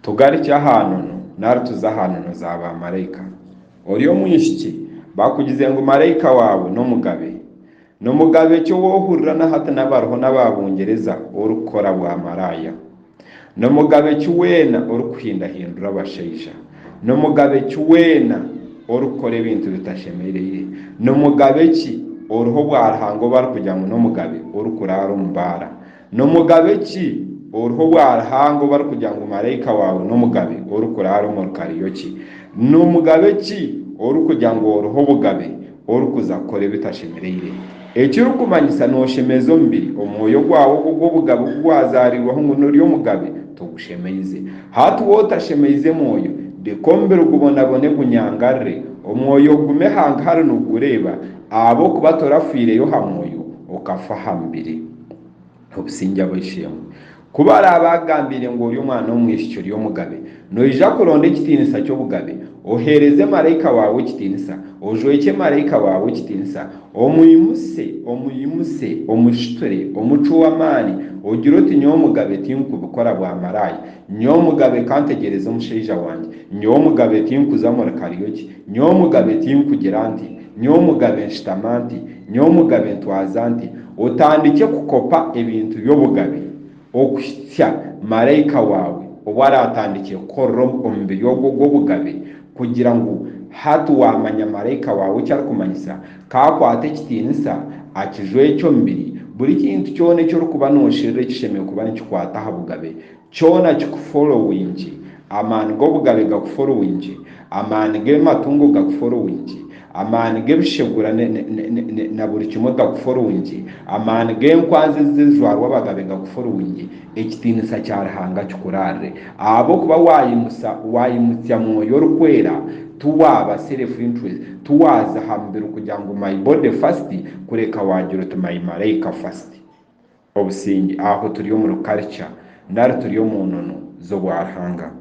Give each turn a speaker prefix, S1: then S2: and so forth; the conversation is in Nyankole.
S1: Tugarukye aha nono nari tuze aha nono za baamaraika. Ori omwishiki, bakugize ngu maraika waawe n'omugabe. N'omugabe ki ou ohurira na hati n'abariho n'aba Bungyereza orikukora bwamaraaya? N'omugabe ki weena orikuhindahindura abashaija? N'omugabe ki weena orikukora ebintu bitashemereire? N'omugabe ki oriho obwa Ruhanga ou barikugira ngu n'omugabe orikuraara omu baara? N'omugabe ki oriho obwa Ruhanga ou barikugira ngu maraika waawe n'omugabe orikuraara omuri kariyoki? N'omugabe ki orikugira ngu oriho obugabe orikuza kukora ebitashemereire? Ekirikumanyisa nooshemeza omubiri, omwoyo gwawe ogwo ogw'obugabe ogu wazaariirweho ngu n'ori omugabe, togushemeize. Hati waaba otashemeize mwoyo, reka omubiri gubonabone gunyangarire, omwoyo ogume hangahari nigugureeba, ahabw'okuba torafiireyo ha mwoyo, okafa aha mubiri. Obusingye ab'eishe-emwe. Ku baraabe agambiire ngu ori omwana w'omwishiki ori omugabe, noija kuronda ekitiinisa ky'obugabe, oheereze maraika waawe ekitiinisa, ojwekye maraika waawe ekitiinisa, omwimuse, omwimuse, omushuture, omucwe ow'amaani, ogire oti, Nyowe omugabe tinkubikora bwa maraaya. Nyowe omugabe ka ntegyereze omushaija wangye. Nyowe omugabe tinkuza muri kariyoki. Nyowe omugabe tinkugira nti. Nyowe omugabe nshutama nti. Nyowe omugabe ntwaza nti. Otandikye kukopa ebintu by'obugabe okuhitsya maraika waawe obu araatandikye kukorera omubiri ogwo gw'obugabe, kugira ngu hati waamanya maraika waawe eki arikumanyisa, k'akwate ekitiinisa akijwekye omubiri, buri kintu kyona eki orikuba noosherura ekishemereire kuba nikikwata aha bugabe kyona kikuforowingye, amaani g'obugabe gakuforowingye, amaani g'ematungo gakuforowingye, amaani g'ebishegura na buri kimwe gakuforowingye, amaani g'enkwanzi ezijwarwa abagabe gakuforowingye, ekitiinisa kya Ruhanga kikuraarire. Ahabw'okuba waayimusa, waayimutsya Mwoyo Orikwera, tiwaaba self interest, tiwaaza aha mubiri kugira ngu my body first, kureka waagira oti my malaika first. Obusingye, aho turi omuri culture nari turi omu nono z'obwa Ruhanga.